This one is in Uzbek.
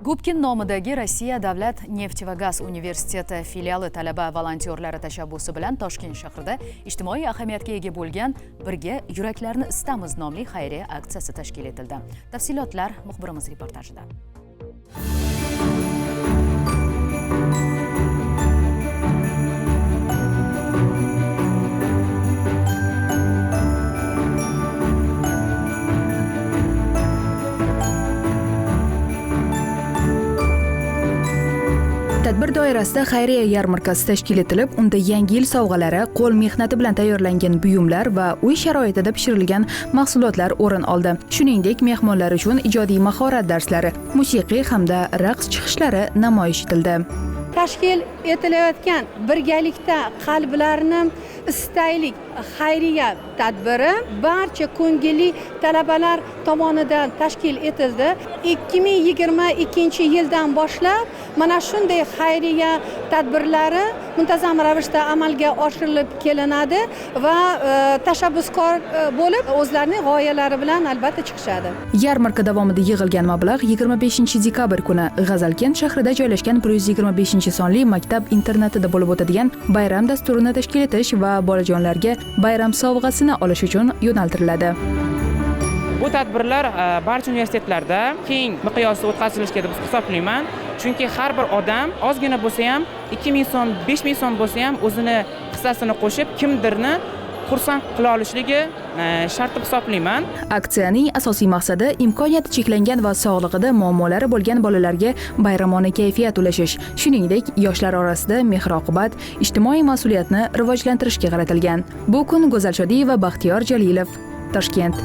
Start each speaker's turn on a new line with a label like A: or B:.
A: Gubkin nomidagi Rossiya davlat neft va gaz universiteti filiali talaba volontyorlari tashabbusi bilan Toshkent shahrida ijtimoiy ahamiyatga ega bo'lgan "Birga yuraklarni isitamiz" nomli xayriya aksiyasi tashkil etildi. Tafsilotlar muxbirimiz reportajida.
B: Tadbir doirasida xayriya yarmarkasi tashkil etilib, unda yangi yil sovg'alari, qo'l mehnati bilan tayyorlangan buyumlar va uy sharoitida pishirilgan mahsulotlar o'rin oldi. Shuningdek, mehmonlar uchun ijodiy mahorat darslari, musiqiy hamda raqs chiqishlari namoyish etildi.
C: Tashkil etilayotgan "Birgalikda qalblarni isitaylik" xayriya tadbiri barcha ko'ngilli talabalar tomonidan tashkil etildi. 2022-yildan boshlab mana shunday xayriya tadbirlari muntazam ravishda amalga oshirilib kelinadi va tashabbuskor bo'lib, o'zlarining g'oyalari bilan albatta chiqishadi.
B: Yarmarka davomida yig'ilgan mablag' 25 dekabr kuni G'azalkent shahrida joylashgan 125 sonli maktab internatida bo'lib o'tadigan bayram dasturini tashkil etish va bolajonlarga bayram sovg'asini olish uchun yo'naltiriladi.
D: Bu tadbirlar barcha universitetlarda keng miqyosda o'tkazilishiga deb hisoblayman. Chunki har bir odam ozgina bo'lsa ham, 2000 so'm, 5000 so'm bo'lsa ham o'zini hissasini qo'shib, kimdirni xursand qila olishligi shart deb hisoblayman.
B: Aksiyaning asosiy maqsadi imkoniyati cheklangan va sog'lig'ida muammolari bo'lgan bolalarga bayramona kayfiyat ulashish, shuningdek, yoshlar orasida mehr-oqibat, ijtimoiy mas'uliyatni rivojlantirishga qaratilgan. Bu kun Go'zal Shodiyeva, Baxtiyor Jalilov, Toshkent.